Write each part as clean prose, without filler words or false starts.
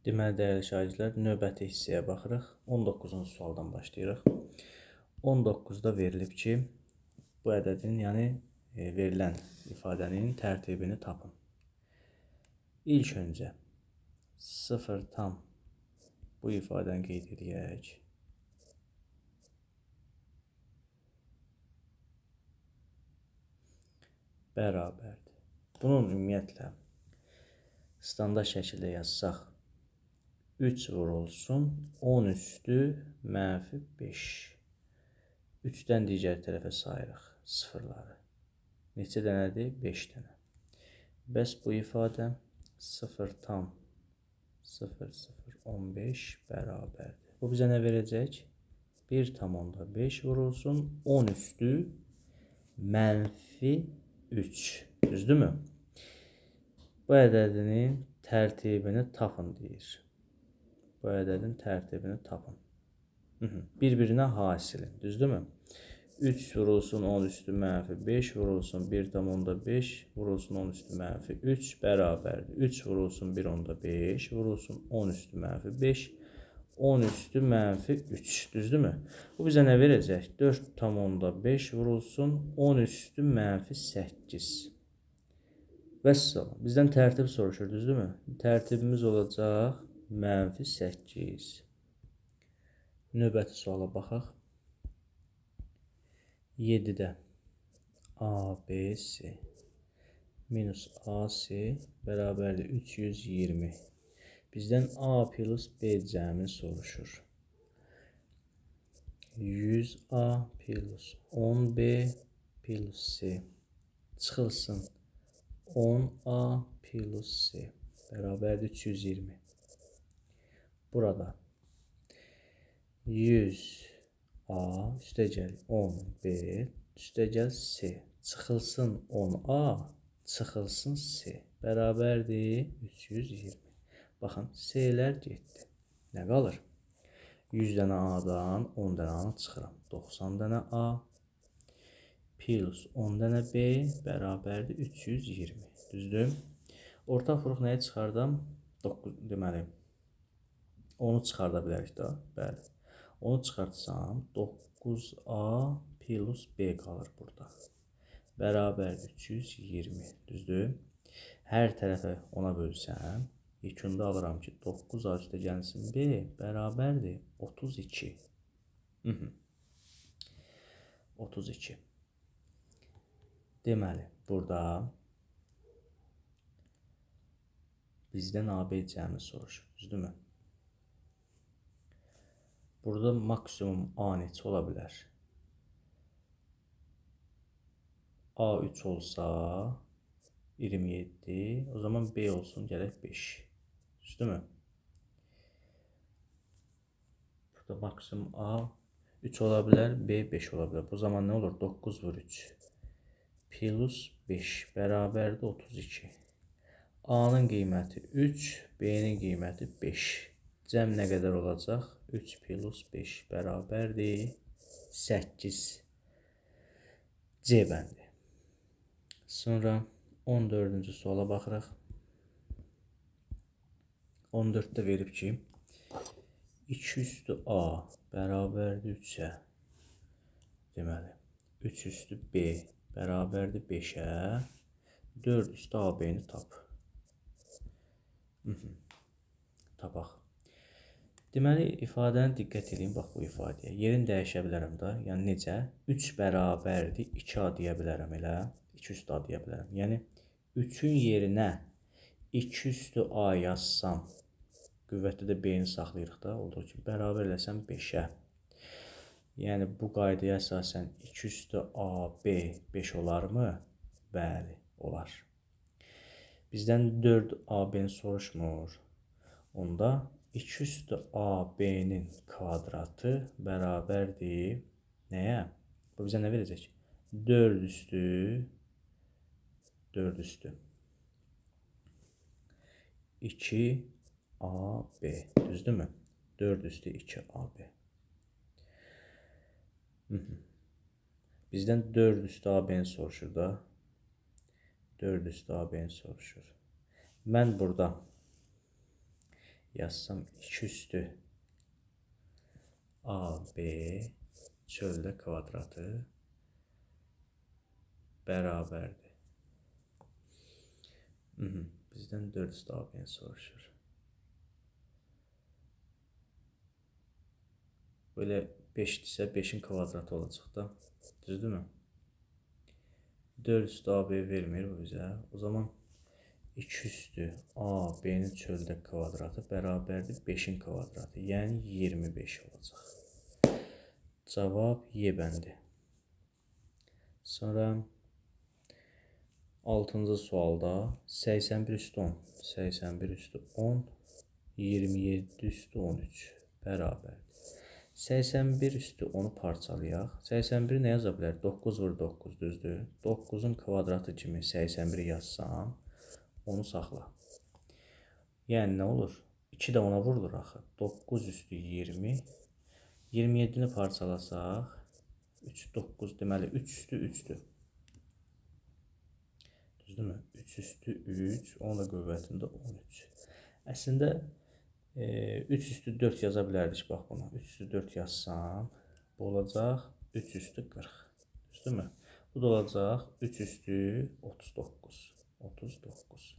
Deməli, dəyərli şagirdlər, növbəti hissəyə baxırıq. 19-cu sualdan başlayırıq. 19-da verilib ki, bu ədədin, yəni verilən ifadənin tərtibini tapın. İlk öncə 0 tam bu ifadəni qeyd edək. Bərabərdir. Bunun ümumiyyətlə standart şəkildə yazsaq 3 vurulsun 10 üstü mənfi 5. 3-dən digər tərəfə sayırıq sıfırları. Neçə dənədir? 5 dənə. Bəs bu ifadə 0 tam 0 0 15 bərabərdir. Bu bizə nə verəcək? 1,5 vurulsun 10 üstü mənfi 3. Düzdürmü? Bu ədədinin tərtibini tapın deyir. Bu ədədin tərtibini tapın. Bir-birinə hasilin. Düzdürmü? 3 vurulsun 10 üstü mənfi 5 vurulsun 1,5 vurulsun 10 üstü mənfi 3 bərabərdir. 3 vurulsun 1,5 vurulsun 10 üstü mənfi 5 10 üstü mənfi 3. Düzdürmü? Bu bizə nə verəcək? 4,5 vurulsun 10 üstü mənfi 8. Vəssalam. Bizdən tərtib soruşur, düzdürmü? Tərtibimiz olacaq mənfi 8. Növbəti suala baxaq. 7-də ABC minus AC bərabərdir 320. Bizdən A plus B cəmi soruşur. 100A plus 10B plus C çıxılsın 10A plus C bərabərdir 320. Burada 100A üstəgəl 10B üstəgəl C çıxılsın 10A çıxılsın C bərabərdir 320. Baxın, C-lər getdi. Nə qalır? 100 dənə A-dan 10 dənə A-nı çıxıram. 90 dənə A plus 10 dənə B bərabərdir 320. Düzdür? Ortaq vuruq nəyi çıxardam? 9, deməli, 10-u çıxarda bilərik də. Bəli. Onu çıxartsam 9A plus B qalır burada. Bərabər 320. Düzdür? Hər tərəfə 10-a bölsəm, yekunda alıram ki, 9A üstə gəlsin B bərabərdir 32. 32. Deməli, burada bizdən AB cəmi soruşur. Düzdürmü? Burada maksimum A neçə ola bilər? A3 olsa 27, o zaman B olsun gərək 5. Düzdürmü? Burada maksimum A 3 ola bilər, B 5 ola bilər. Bu zaman nə olur? 9 vur 3 plus 5 bərabərdir 32. A-nın qiyməti 3, B-nin qiyməti 5. Cəm nə qədər olacaq? 3 plus 5 bərabərdir 8. C bəndi. Sonra 14-cü suala baxırıq. 14-də verib ki, 2 üstü A bərabərdir 3-ə. Deməli, 3 üstü B bərabərdir 5-ə. 4 üstü AB-ni tap. Tapaq. Deməli, ifadəni diqqət edin, bax bu ifadəyə. Yerini dəyişə bilərəm də. Yəni necə? 3 bərabərdir 2A deyə bilərəm elə. 2 üstü A deyə bilərəm. Yəni 3-ün yerinə 2 üstü A yazsam, qüvvətdə də B-ni saxlayırıq da, olduğu kimi bərabər eləsəm 5-ə. Yəni bu qaydaya əsasən 2 üstü AB 5 olarmı? Bəli, olar. Bizdən 4 AB-ni soruşmur. Onda 2 üstü AB-nin kvadratı bərabərdir nəyə? Bu bizə nə verəcək? 4 üstü 4 üstü 2AB. Düzdürmü? 4 üstü 2AB. Bizdən 4 üstü AB-ni soruşur da. 4 üstü AB-ni soruşur. Mən burada Yazsam 2 üstü AB çöldə kvadratı bərabərdir. Bizdən 4 üstü AB-ni soruşur. Belə 5-dirsə 5-in kvadratı olacaq da. Düzdürmü? 4 üstü AB vermir bu bizə. O zaman 2 üstü AB-nin çöldə kvadratı bərabərdir 5-in kvadratı. Yəni 25 olacaq. Cavab Y bəndi. Sonra 6-cı sualda 81 üstü 10. 81 üstü 10, 27 üstü 13 bərabərdir. 81 üstü 10-u parçalayaq. 81-i nə yaza bilər? 9 vur 9, düzdür? 9-un kvadratı kimi 81-i yazsam, onu saxla. Yəni nə olur? 2 də 10-a vurulur axı. 9 üstü 20. 27-ni parçalasaq, 3, 9, deməli 3 üstü 3-dür. Düzdürmü? 3 üstü 3, onun da qüvvətində 13. Əslində, 3 üstü 4 yaza bilərdik, bax bunu. 3 üstü 4 yazsam, bu olacaq 3 üstü 40. Düzdürmü? Bu da olacaq 3 üstü 39. 39.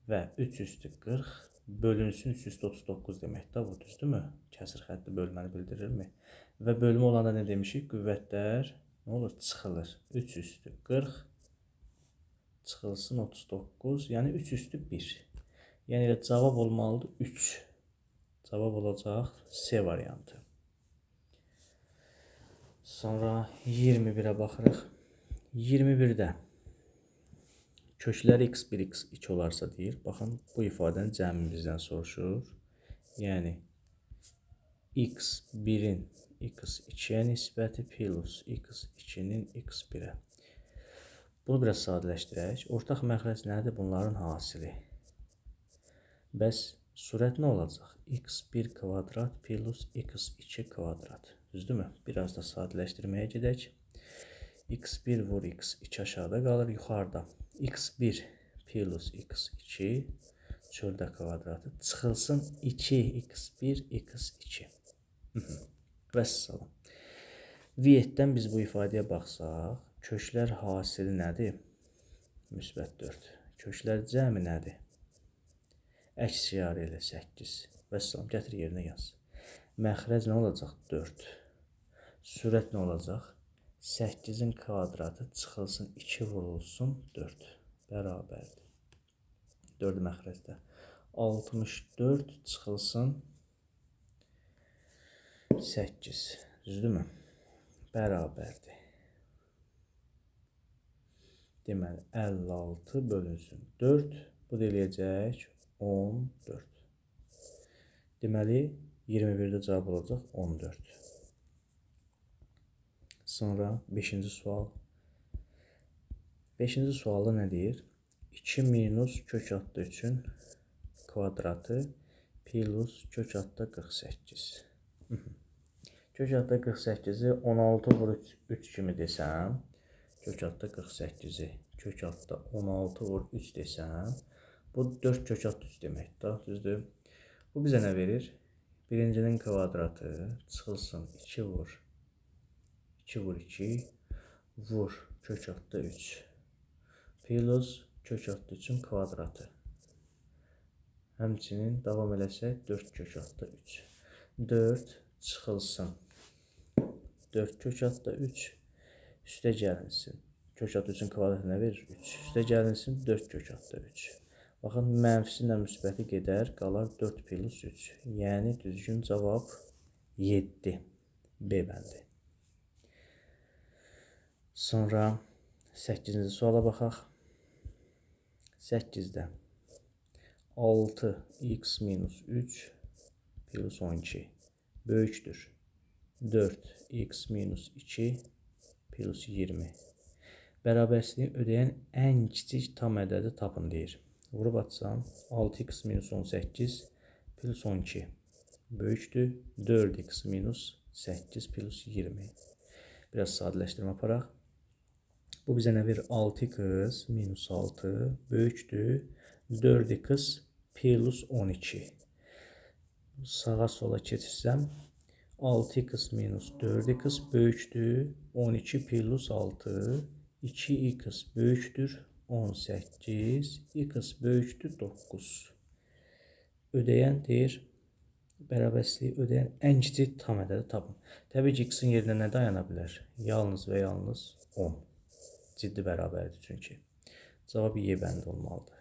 Və 3 üstü 40 bölünsün 3 üstü 39 demək də bu, düzdürmü? Kəsir xətti bölməni bildirirmi? Və bölmə olanda nə demişik? Qüvvətlər nə olur? Çıxılır. 3 üstü 40 çıxılsın 39, yəni 3 üstü 1. Yəni elə cavab olmalıdır 3. Cavab olacaq C variantı. Sonra 21-ə baxırıq. 21-də köklər x1, x2 olarsa deyir. Baxın, bu ifadənin cəmi bizdən soruşur. Yəni x1-in x2-yə nisbəti plus x2-nin x1-ə. Bunu biraz sadələşdirək. Ortaq məxrəc nədir? Bunların hasili. Bəs sürət nə olacaq? x1 kvadrat plus x2 kvadrat. Düzdürmü? Biraz da sadələşdirməyə gedək. x1 vur x2 aşağıda qalır. Yuxarıda x1 plus x2 çöldə kvadratı çıxılsın 2 x1 x2. Vəssalam. Vietdən biz bu ifadəyə baxsaq, köklər hasili nədir? Müsbət 4. Köklər cəmi nədir? Əks yarı ilə 8. Vəssalam, gətir yerinə yaz. Məxrəc nə olacaq? 4. Sürət nə olacaq? 8-in kvadratı çıxılsın 2 vurulsun 4. Bərabərdir. 4 məxrəcdə. 64 çıxılsın 8. Düzdürmü? Bərabərdir. Deməli, 56 bölünsün 4. Bu da eləyəcək 14. Deməli, 21-də cavab olacaq 14. Sonra 5-ci sual. 5-ci sualda nə deyir? 2 minus kök altda 3-ün kvadratı plus kök altda 48. Kök altda 48-i 16 vur 3 kimi desəm, kök altda 48-i kök altda 16 vur 3 desəm, bu 4 kök altda 3 deməkdir, düzdür? Bu bizə nə verir? Birincinin kvadratı çıxılsın 2 vur 2 vur 2 vur kök altda 3 plus kök altda 3-ün kvadratı. Həmçinin davam eləsək 4 kök altda 3. 4 çıxılsın 4 kök altda 3 üstə gəlinsin. Kök altda 3-ün kvadratı nə verir? 3. Üstə gəlinsin 4 kök altda 3. Baxın, mənfisi ilə müsbəti gedər, qalar 4 plus 3. Yəni düzgün cavab 7. B bəndi. Sonra 8-ci suala baxaq. 8-də 6x minus 3 plus 12 böyükdür 4x minus 2 plus 20. Bərabərsizliyi ödəyən ən kiçik tam ədədi tapın deyir. Vurub atsam 6x minus 18 plus 12 böyükdür 4x minus 8 plus 20. Biraz sadələşdirmə aparaq. Bu bizə nə verir? 6x minus 6 böyükdür 4x plus 12. Sağa sola keçirsəm 6x minus 4x böyükdür 12 plus 6, 2x böyükdür 18, x böyükdür 9. Ödəyən deyir, bərabərsizliyi ödəyən ən kiçik tam ədədi tapın. Təbii ki, x-in yerinə nə dayana bilər? Yalnız və yalnız 10. Ciddi bərabərdir çünki. Cavab Y bəndi olmalıdır.